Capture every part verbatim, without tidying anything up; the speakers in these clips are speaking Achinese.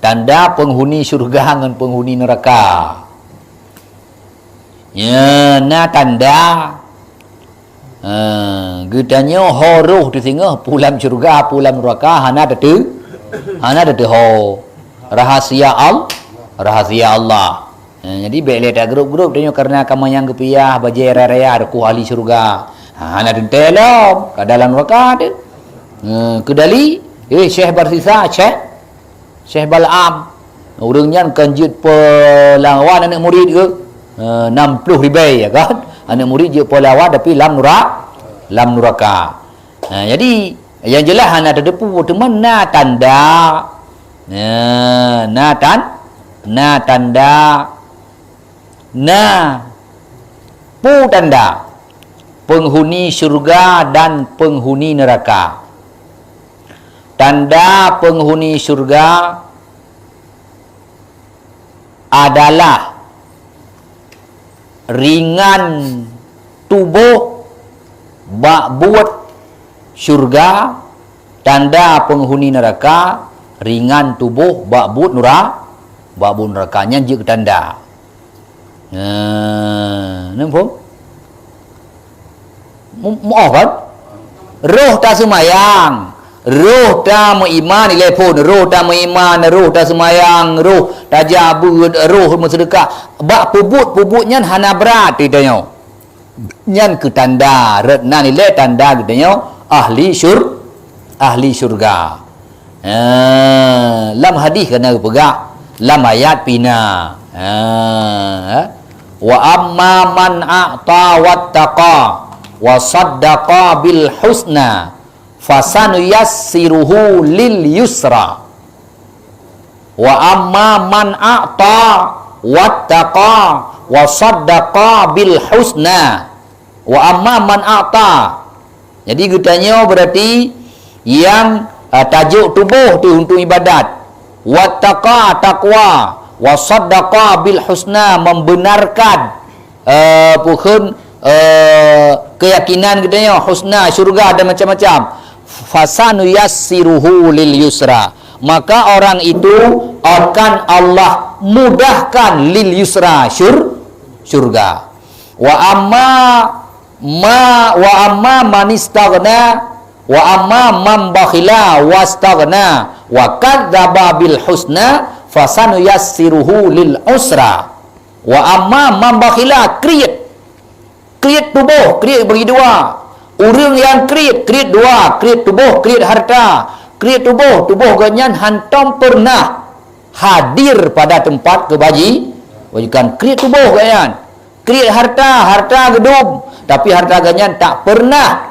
Tanda peunghuni syeuruga ngon peunghuni neuraka. Nyan na tanda. Ha, geutanyoe ho roh teuh singoh, peue lam syeuruga, peue lam neuraka, hana teuteu-, hana teuteuho. Rahasia Al-, rahasia Allah. Ha, jadi bèk lé ta grup-grup tanyoe kareuna ka manyang geupiah, bajèe raya-raya, teuku ahli syeuruga. Ha, hana teuntèe lom, ka dalam neuraka teuh. Ha, keudali, eh, Syekh Barsisa, Syekh Syekh Bal'am. Ureueng nyan kan jeuet peulawan aneuk murit geuh, eh, nam ploh ribèe, ya kan? Aneuk murit jeuet peulawan tapi lam nura-, lam nuraka. Nah, jadi, nyang jeulaih hana tateupeue, teuma na tanda. Nah, na tan-, na tanda. Na peue tanda peunghuni syeuruga dan peunghuni neuraka? Tanda peunghuni syeuruga adalah ringan tuboh bak buet syeuruga, tanda peunghuni neuraka ringan tuboh bak buet nura-, bak buet neuraka. Nyan jeuet keu tanda. Nah, nampak? Mu-, mu'oh kan? Roh ta seumayang, roh ta meuiman, ilèe phon, roh ta meuiman, roh ta seumayang, roh ta jak beuet, roh meuseudeukah. Bak peubuet-peubuet nyan hana brat geutanyoe. Nyan keu tanda, rot nan ilèe tanda geutanyoe ahli syur-, ahli syurga. Ha, lam hadis ka na geupeugah, lam ayat pih na. Ha, "Wa amma man a'ta wattaqa wa saddaqa bil husna, fasanuyassiruhu lil yusra. Wa amma man a'ta wattaqa wa saddaqa bil husna." Wa amma man a'ta. Jadi geutanyoe berarti nyang, ah, tajok tuboh teuh untuk ibadat. Wattaqa, takwa, wa saddaqa bil husna, membenarkan, eh, pukon, eh, keyakinan geutanyoe, husna, syurga dan macam-macam. Fasanuyassiruhu lil yusra. Maka orang itu akan Allah mudahkan lil yusra, syur-, syurga. Wa amma ma, wa amma man istaghna, wa amma man bakhila wastaghna wa kadzdzaba bil husna, fasanuyassiruhu lil usra. Wa amma man bakhila, kriet. Kriet tuboh, kriet bagi dua. Ureueng nyang kriet, kriet dua, kriet tuboh, kriet harta. Kriet tuboh, tuboh gobnyan hantom pernah hadir pada tempat kebaji-, kebajikan. Kriet tuboh gobnyan. Kriet harta, harta geudum, tapi harta gobnyan tak pernah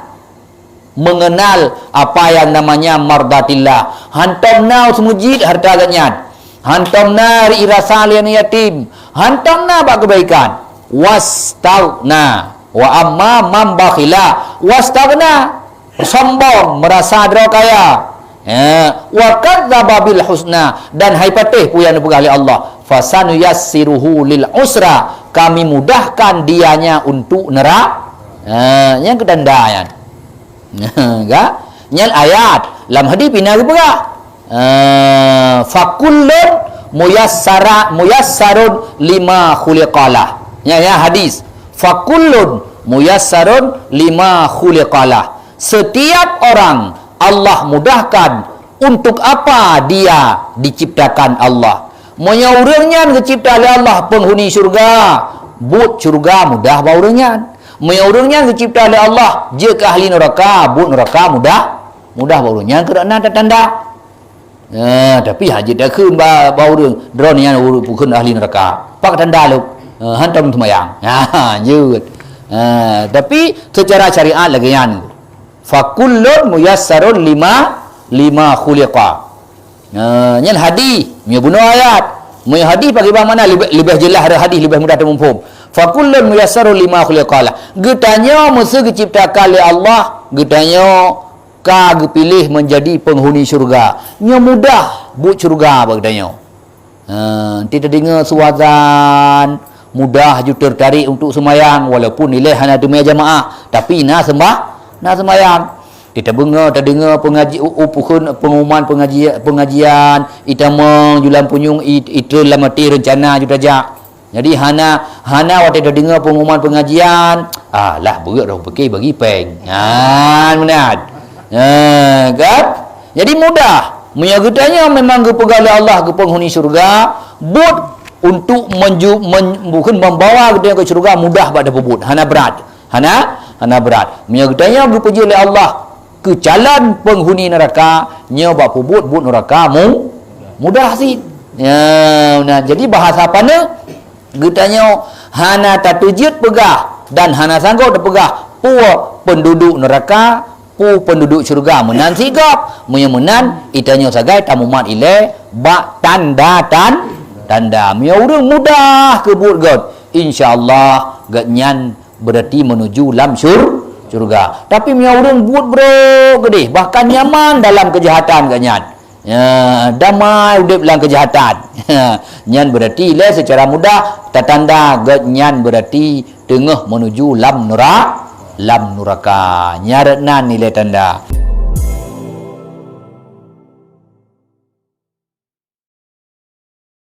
mengenal apa yang namanya mardatillah. Hantom na u seumeujid harta gobnyan. Hantom na ri rasa lé aneuk yatim. Hantom na bak keubaikan. Wastaghna. Wa amma man bakhila wastaghna. Sombong, merasa droe kaya. Ya, wa kadzdzaba bil husna, dan hai patéh peue nyang neupeugah lé Allah, "Fasanuyassiruhu lil usra," Kami mudahkan dianya untuk neura-, ha, nyang keutanda nyan. Ga? Nyan ayat. Lam hadis pih na geupeugah. Ha, "Fakullun muyassara-, muyassarun lima khuliqalah." Nyan, nyan hadis. "Fakullun muyassarun lima khuliqalah." Setiap orang Allah mudahkan untuk apa dia diciptakan Allah. Meunyoe ureuëng nyan geucipta lé Allah peunghuni syeuruga, buet syeuruga mudah bak ureuëng nyan. Meunyoe ureuëng nyan geucipta lé Allah jeuet keu ahli neuraka, buet neuraka mudah, mudah bak ureuëng nyan. Keureuna tanda. Nah, tapi hana jeuet takheun bak, bak ureuëng, "Droeneuh nyan ureuëng bukon ahli neuraka." Pat tanda lom. Eh, hantom seumayang. Ha, jeuet. Eh, tapi secara syariat lagée nyan. "Fakullun muyassarun lima, lima khuliqa." Nah, nyan hadis, meunyoe bunoe ayat. Meunyoe hadis bagaimana leubeh, leubeh jeulaih hadis, leubeh mudah teumuphom. "Fakullun muyassarun lima khuliqalah." Geutanyoe meuseu geuciptakan lé Allah, geutanyoe ka geupiléh menjadi penghuni syeuruga. Nyoe mudah buet syeuruga bak geutanyoe. Ha, nanti teudeungoe suazan, mudah ju tertarik untuk seumayang, walaupun ilée hana teumé jamaah, tapi na seumbah-, na seumayang. Kita beungoh, tadeungoe pengaji-, u-, u-, peuhun pengumuman pengaji-, pengajian, itamong ju lam punyueng, i-, itrön lam até reuncana ju tajak. Jadi hana, hana watèe tadeungoe pengumuman pengajian, ah, lah beuet roh pike bagi pèng. Ha, meunan. Ha, kan? Jadi mudah. Meunyoe geutanyoe memang geupeugah lé Allah geupeunghuni syeuruga, buet untuk menju-, men-, bukon membawa geutanyoe keu syeuruga mudah bak tapeubuet. Hana brat. Hana, hana brat. Meunyoe geutanyoe geupeujeuet lé Allah keu calon peunghuni neuraka, nyoe bak peubuet buet neuraka mu-, mudah cit. Ya, nah, jadi bahasa pane, geutanyoe hana tatujeut peugah dan hana sanggob tapeugah peue penduduk neuraka, peue penduduk syeuruga meunan sigop. Meunyoe meunan, geutanyoe sagai tamumat ilèe bak tanda-tan-, tanda. Meunyoe ureueng mudah keu buet gét, insya Allah gobnyan berarti menuju lam syur-, syeuruga. Tapi meunyoe ureueng buet brok keudéh, bahkan nyaman dalam keujahatan gobnyan, ya, damai udép lam keujahatan, nyan berarti lé seucara mudah tatanda gobnyan berarti teungoh menuju lam neura-, lam neuraka. Nyan rot nan ilèe tanda.